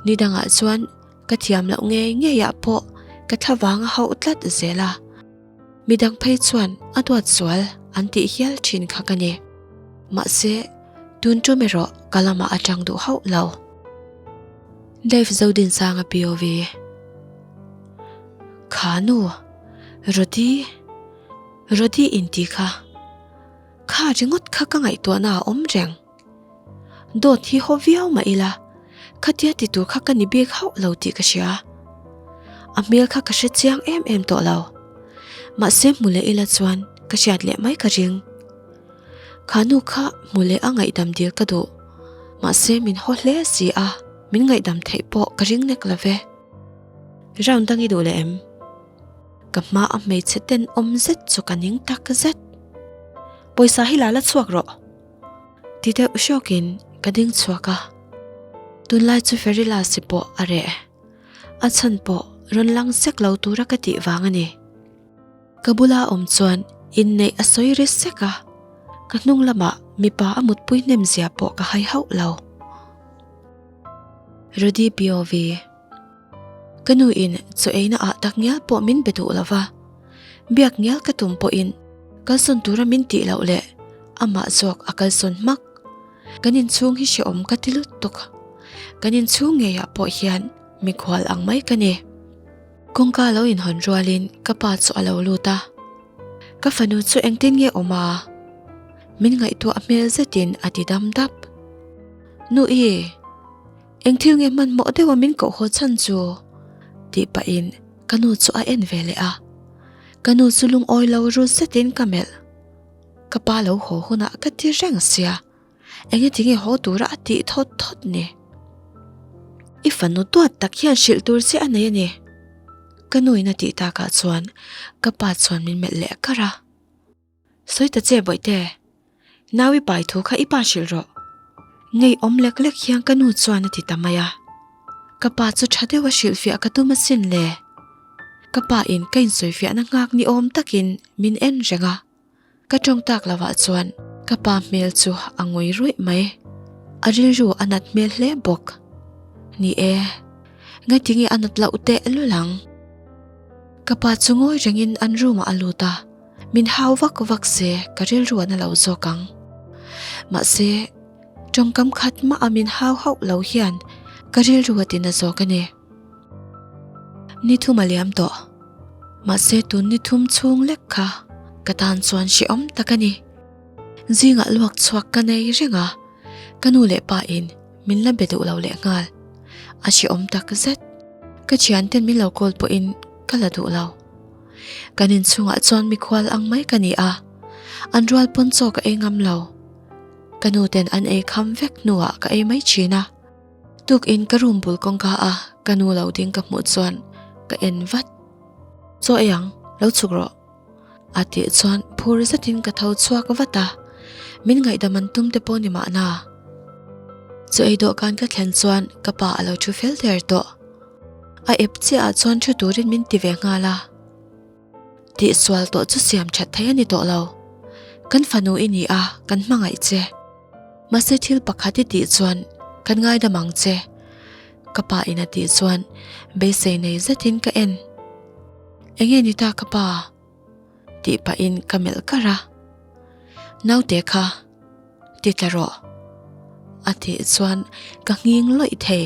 Ni dangah chuan ka thiam loh ngei ngei ah pawh ka thla vang a hauh tlat zel a, midang phei chuan a duat sual an tih hial thin kha ka ni. Mahse tun tum erawh ka lamah a tang duh hauh lo. Dave Zodinsanga POV Kha nu, Rody, Rody inti kha, kha ringawt kha ka ngaihtuahna a awm reng. Dawt hi haw viau mah ila, khatia ti tur kha ka ni bik hauh lo tih ka hria. A hmel kha ka hre chiang em em tawh lo. Mahse hmu leh ila chuan ka hriat leh mai ka ring. Kha nu kha hmu leh a ngaihdam dil ka duh. Mahse min haw hle si a, min ngaihdam theih pawh ka ring nek lo ve. Round dang i duh leh em? Ka hma a hmeichhe tenawm zet chu ka ning tak zet. Pawisa hi la la chhuak rawh. Ti deuh hrawkin ka ding chhuak a. Tunlai chu Ferila si pawh a reh. A chhan pawh rawn lang sek lo tura ka tih vang a ni. Ka bula awm chuan inneih a sawi ri sek a, ka hnung lamah mipa a mutpui hnem zia pawh ka hai hauh lo. Rody POV Ka nu in chaw eina ah tak ngial pawh min be duh lo va, biak ngial ka tum pawhin kalsawn tura min tih loh leh. Amah zawk a kalsawn hmak. Kan inchhung hi hrehawm ka ti lutuk. Kan inchhung ngeiah pawh hian mikhual ang mai ka ni. Kawngka lo inhawn rualin ka pa chu a lo lut a. Ka fanu chu engtin nge awm a? Min ngaihtuah hmel zetin a ti dam dap. Nu i, eng thil nge hmanhmawh deuha min koh haw chhan chu? Tih pahin ka nu chu a en ve leh a. Ka nu chu lungawi lo ru zetin ka melh. Ka pa lo haw hunah ka ti reng sia. Enge tinge haw tura a tih thawt thawt ni? I fanu duat tak hian hrilh tur che a nei a ni. Ka nuin a tih takah chuan ka pa chuan min melh leh kar a. Sawi ta che Bawihte, nau i pai thu kha i pa hrilh rawh. Ngeiawm lek lek hian ka nu chuan a ti ta mai a. Ka pa chu tha deuha hrilhfiah ka tum asin le. Ka pa in ka insawifiahna nghak ni awm takin min en reng a. Ka tawng tak lovah chuan ka pa hmel chu a ngui ruih mai. A rilru a nat hmel hle bawk. Ni e, ngatinge a nat loh teh lul ang. Ka pa chu ngawi rengin an room ah a lut a, min hau vak vak se ka rilru a na lo zawk ang. Mahse, tawngkam khat mah a min hau hauh lo hian ka rilru a ti na zawk a ni. Ni thum a liam tawh. Mahse tun ni thum chhung lek kha ka tan chuan hrehawm tak a ni. Zingah luak chhuak ka nei reng a, ka nu leh pa in min la be duh lo leh nghal. A hrehawm tak zet. Ka thianten min lo call pawhin ka la duh lo. Kan inchhungah chuan mikhual ang mai ka ni a, an rual pawn chaw ka ei ngam lo. Ka nu ten an ei kham vek hnuah ka ei mai thin a. Tukin ka room bul kawngka a ka nu lo ding ka hmuh chuan ka en vat. Chaw ei ang, lo chhuk rawh. A tih chuan phur zetin ka tho chhuak vat a, min ngaihdam an tum te pawh ni mahna. Chaw ei dawhkan ka thlen chuan ka pa a lo thu fel der tawh. A ep chiah ah chuan thu turin min ti ve nghal a. Tihsual tawh chu siam that thei a ni tawh lo. Kan fanu i ni a, kan hmangaih che. Mahse thil pakhat i tih chuan kan ngaidam ang che. Ka pa in a tih chuan beisei nei zetin ka en. Enge ni ta ka pa? Tih pahin ka melh kar a. Naute kha ti tla rawh. A tih chuan ka nghing lawih thei.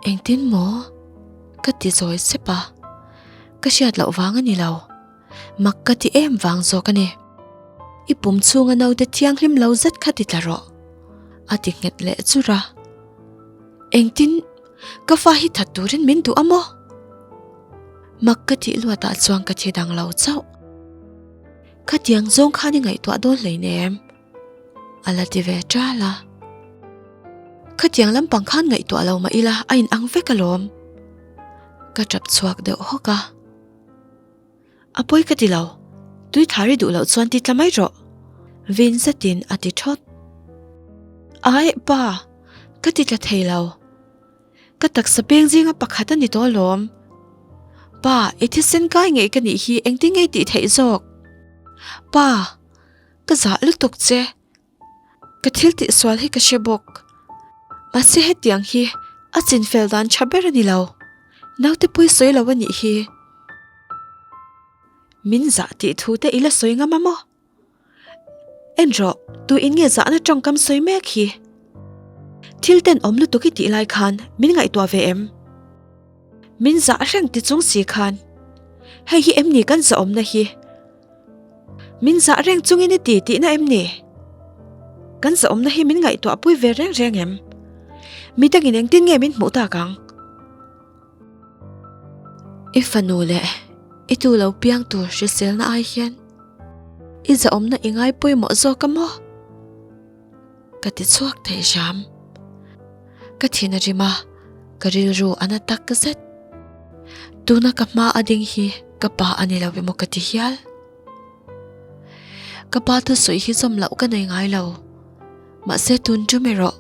Engtin maw? Ka ti zawi sep a. Ka hriat loh vang a ni lo. Mak ka ti em vang zawk a ni. I pum chhunga naute thianghlim lo zet kha ti tla rawh. A ti nghet leh chur a. Engtin ka fa hi that turin min duh a maw? Mak ka tih luatah chuan ka thi dang lo chauh. Khatiang zawng khan i ngaihtuah dawn hleinem. A la ti ve ṭal a. Khatiang lampang khan ngaihtuah lo mah ila a inang vek alawm. Ka ṭap chhuak deuh hawk a. A pawi ka ti lo, tui thar i duh loh chuan ti tla mai rawh. Vin zetin a ti ṭhawt. Aih pa, ka ti tla thei lo. Ka taksa peng zinga pakhat a ni tawh alawm. Pa, i thisen kai ngei ka nih hi engtin nge i tih theih zawk? Pa! Ka zah lutuk che. Ka thil tih sual hi ka hre bawk. Mahse hetiang hi a chinfel dan tha ber a ni lo. Naute pawi sawi lo a nih hi. Min zah tih thu te i la sawi ngam a maw? En rawh, tu in nge zahna tawngkam sawi mek hi? Thil tenawm lutuk i tih lai khan min ngaihtuah ve em? Min zah reng ti chung si khan hei hi em ni kan zahawmna hi? Min zah reng chungin i ti tihna em ni? Kan zahawmna hi min ngaihtuah pui ve reng reng em? Mi dangin engtin nge min hmuh tak ang? I fanu leh i tu lo piang tur hriselna ai hian i zahawmna i ngai pawimawh zawk a maw? Ka ti chhuak thei hram. Ka thin a rim a, ka rilru a na tak zet. Tuna ka hma a ding hi ka pa a ni lo emaw ka ti hial. Ka pa thusawi hi zawm loh ka nei ngai lo. Mahse tun tum erawh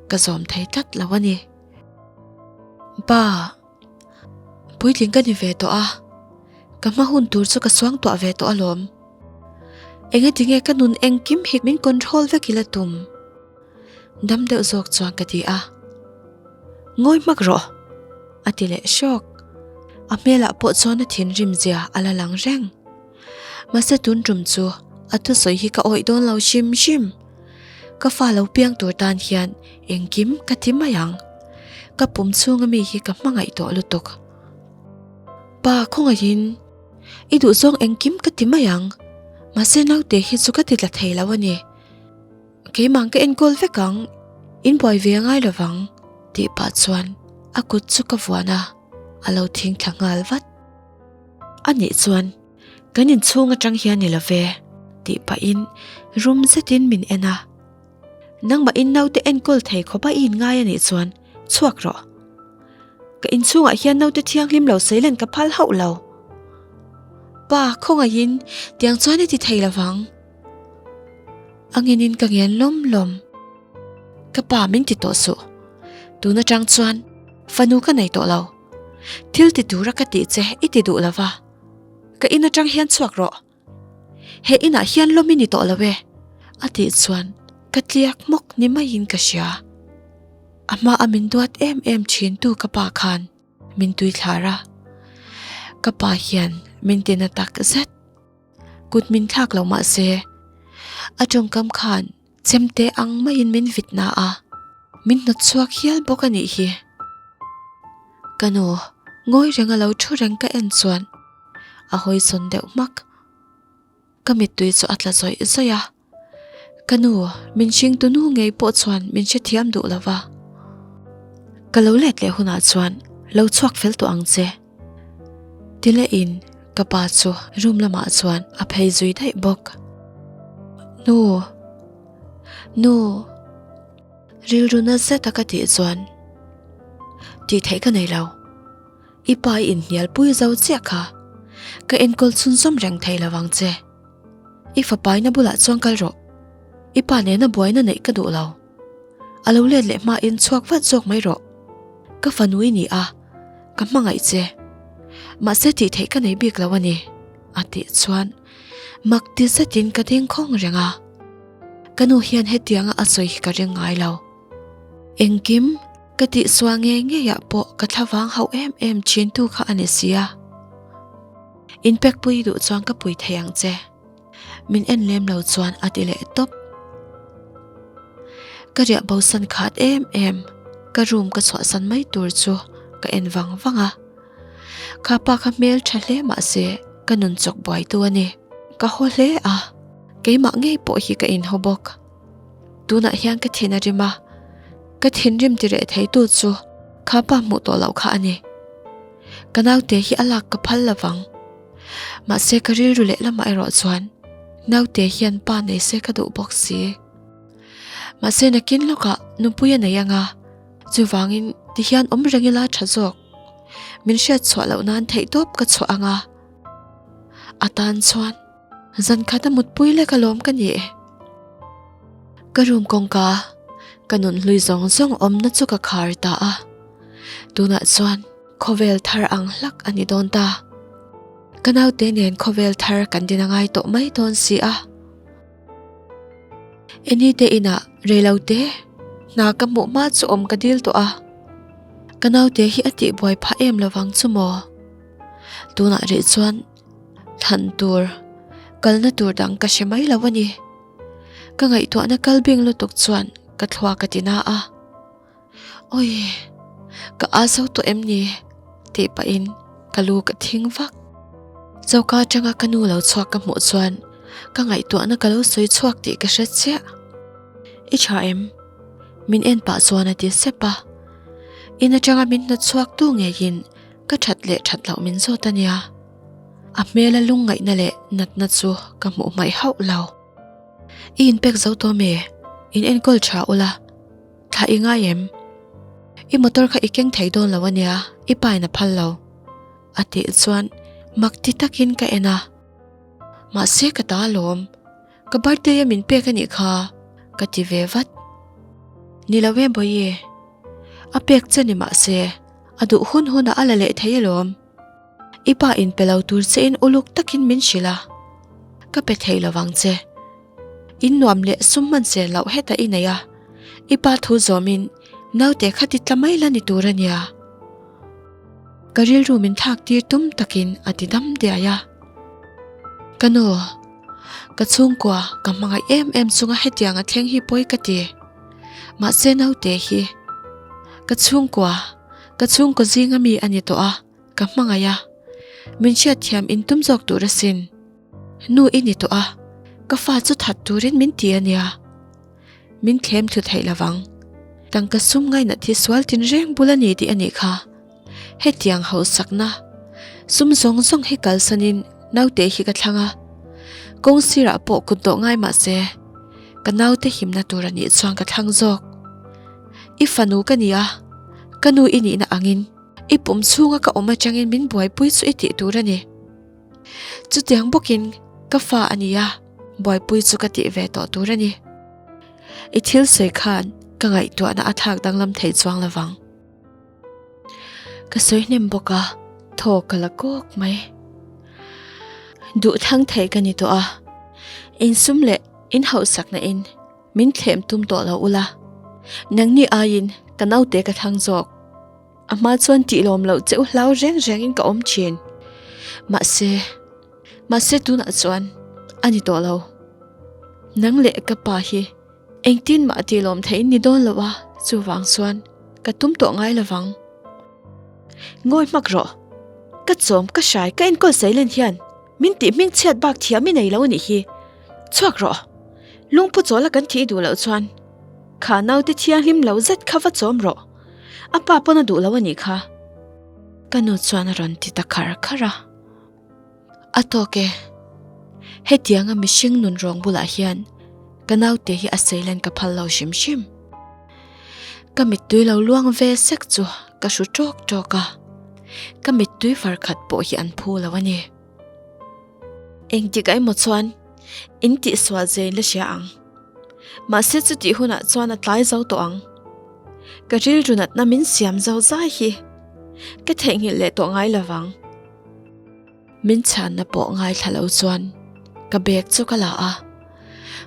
ka zawm thei tlat lo a ni. Pa, puitling ka ni ve tawh a, ka hma hun tur chu ka suangtuah ve tawh alawm. Engatinge ka nun engkim hi min control vek ila tum? Dam deuh zawk chuan ka ti a. Ngawi hmak rawh! A ti leh hrawk. A hmelah pawh chuan a thinrim zia a la lang reng. Mahse tun tum chu A thusawi hi ka awih dawn lo hrim hrim. Ka fa lo piang tur tan hian engkim ka ti mai ang. Ka pum chhunga mi hi ka hmangaih tawh lutuk. Pa khawngaihin i duhzawng engkim ka ti mai ang. Mahse naute hi chu ka ti tla thei lo a ni. Keimah ka enkawl vek ang, in buai ve a ngai lovang tih pah chuan a kut chu ka vuan a, a lo thing thla nghal vat. A nih chuan kan inchhung atang hian ni love tih pahin rum zetin min en a. Nangmah in naute enkawl thei khawpa i inngai a nih chuan chhuak rawh. Ka inchhungah hian naute thianghlim lo seilen ka phal hauh lo. Pa khawngaihin tiang chuan i ti thei lovang. A ngenin ka ngen lawm lawm. Ka pa min ti tawh suh. Tun atang chuan fanu ka nei tawh lo. Thil ti tura ka tih che i ti duh lova. Ka in atang hian chhuak rawh. He inah hian lawm i ni tawh lo e. A tih chuan ka tliak hmawk ni maiin ka hria. A hma a min duat em em thin tu ka pa khan min tui thlar a. Ka pa hian min ti na tak zet. Kut min thlak lo mah se a tawngkam khan chemte ang maiin min vit na a, min hnawt chhuak hial bawk a nih hi. Ka nu ngawi reng a lo thu reng ka en chuan a hawi sawn deuh hmak. Ka mittui chu a tla zawih zawih a. Ka nu, min hringtu nu ngei pawh chuan min hrethiam duh lo va. Ka lo let leh hunah chuan lo chhuak fel tawh ang che. Ti lehin ka pa chu room lamah chuan a phei zui daih bawk. Nu! Nu! Rilru na zeta ka tih chuan tih theih ka nei lo. I pa i inhnialpui zo chiah kha ka enkawl chhunzawm reng thei lo ang che. I fapaina bulah chuan kal rawh. I pa nena buaina neih ka duh lo. A lo let leh hmain chhuak vat zawk mai rawh. Ka fanu i ni a, ka hmangaih che. Mahse tih theih ka nei bik lo a ni, a tih chuan mak ti zetin ka ding khawng reng a. Ka nu hian hetianga a sawi hi ka ring ngai lo. Engkim ka tihsual ngei ngeiah pawh ka thlavang hauh em em thintu kha a ni sia. Inpek pui duh chuan ka pui thei ang che. Min en lem lo chuan a ti leh tawp. Ka riah bo san khat em em, ka room ka chhuahsan mai tur chu ka en vang vang a. Kha pa kha hmel tha hle mah se ka nun chawk buaitu a ni. Ka haw hle a, keimah ngei pawh hi ka inhaw bawk. Tunah hian ka thin a rim a, ka thinrim ti reh theitu chu kha pa hmuh tawh loh kha a ni. Ka naute hi a lak ka phal lovang. Mahse ka rilru leh lamah erawh chuan naute hian pa nei se ka duh bawk si. Mahse nakin lawkah nupui a nei anga, chuvangin tihian awm reng ila tha zawk. Min hriat chhuah loh nan theihtawp ka chhuah anga, a tan chuan zan khat a mutpui lek alawm ka ni. Ka room kawngka ka nun hlui zawng zawng awmna chu ka khar ta a, tunah chuan khawvel thar ang hlak a ni dawn ta. Ka naute nen khawvel thar kan din a ngai tawh mai dawn si a. Eni te inah reilote hna ka hmuh hma chu awm ka dil tawh a, ka naute hi a tihbuai phah em lovang chu maw? Tunah rih chuan thlan tur, kalna tur dang ka hre mai lo a ni. Ka ngaihtuahna kal bing lutuk chuan ka thluak a ti na a. Awi, ka â zo tawh em ni? tih pahin ka lu ka thing vak. Choka atanga ka nu lo chhuak ka hmuh chuan ka ngaihtuahna ka lo sawi chhuak tih ka hre chiah. I tha em? Min en pah chuan a ti sep a. In atanga min hnawt chhuak tu ngeiin ka that leh that loh min zawt a nia. A hmela lungngaihna leh natna chu ka hmuh hmaih hauh lo. I inpek zo tawh mi? In enkawl tha ula. Thla i ngai em? I motor kha i keng thei dawn lo ania, i pa in a phal lo. A tih chuan mak ti takin ka en a. Mahse ka ta alawm, ka birthday a min pek anih kha ka ti ve vat. Ni lo e Bawihi, a pek che ni mahse a duh hun hunah a la leh thei alawm. I pa in pe lo tur che in uluk takin min hrilh a, ka pe thei lovang che. In nuam leh sum hman che loh hetah i nei a, i pa thu zawmin naute kha ti tla mai la ni tur a nia. Ka rilru min thlak tir tum takin a ti dam diai a. Ka nu. Ka chhungkua ka hmangaih em em chunga hetiang a thleng hi pawi ka ti. Mahse naute hi ka chhungkua, ka chhungkaw zinga mi a ni tawh a, ka hmangaih a. Min hriatthiam in tum zawk tur asin. Nu i ni tawh a, ka fa chu that turin min ti a nia. Min thlem thlu theih lovang. Tangka sum ngainat hi sual tinreng bul a ni tih a nih kha. Hetiang hausakna sum zawng zawng hi kalsanin naute hi ka thlang a, kawng sirah pawh kut dawh ngai mah se ka naute himna tur a nih chuan ka thlang zawk. I fanu ka ni a, ka nu i nihna angin i pum chhunga ka awm atangin min buaipui chu i tih tur a ni. Chutiang bawkin ka fa a ni a, buaipui chu ka tih ve tawh tur a ni. I thil sawi khan ka ngaihtuahna a thlak danglam thei chuang lovang. Ka sawi hnem bawk a, thaw ka la kawk mai. Duh thlang thei ka ni tawh a, insum leh inhauhsakna in min thlem tum tawh lo ula, nangni aiin ka naute ka thlang zawk. A hma chuan tih lawm loh che u hlau reng rengin ka awm thin. Mahse, mahse tunah chuan a ni tawh lo. Nang leh ka pa hi Engtin mah tih lawm thei ni dawn lo a, chuvang chuan ka tum tawh ngai lovang. Ngawi hmak rawh. Ka chawm ka hrai ka enkawl seilen hian min tih hming chhiat bak thiam i nei lo anih hi. Chhuak rawh. Lungphu chawla kan thih duh loh chuan kha naute thianghlim lo zet kha va chawm rawh. A pa pawn a duh lo anih kha. Ka nu chuan a rawn ti ta khar khar a. A tawk e. Hetianga mihring nun rawng bulah hian ka naute hi a seilen ka phal lo hrim hrim. Ka mittui lo luang ve sek chu ka hru tawk tawk a, ka mittui far khat pawh hi an phu lo a ni. Engtik emaw chuan in tihsual zein la hria ang. Mahse chutih hunah chuan a tlai zo tawh ang. Ka rilru natna min siam zo zai hi ka theihnghilh leh tawh ngai lovang. Min chhanna pawh ngaithla lo chuan ka bag chu ka la a,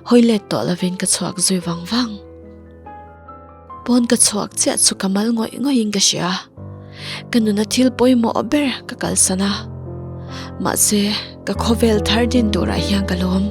hawi let tawh lovin ka chhuak zui vang vang. Pawn ka chhuak chiah chu ka mal ngawih ngawih in ka hria, ka nuna thil pawimawh ber ka kalsan a, mahse ka khawvel thar din turah hian ka lawm.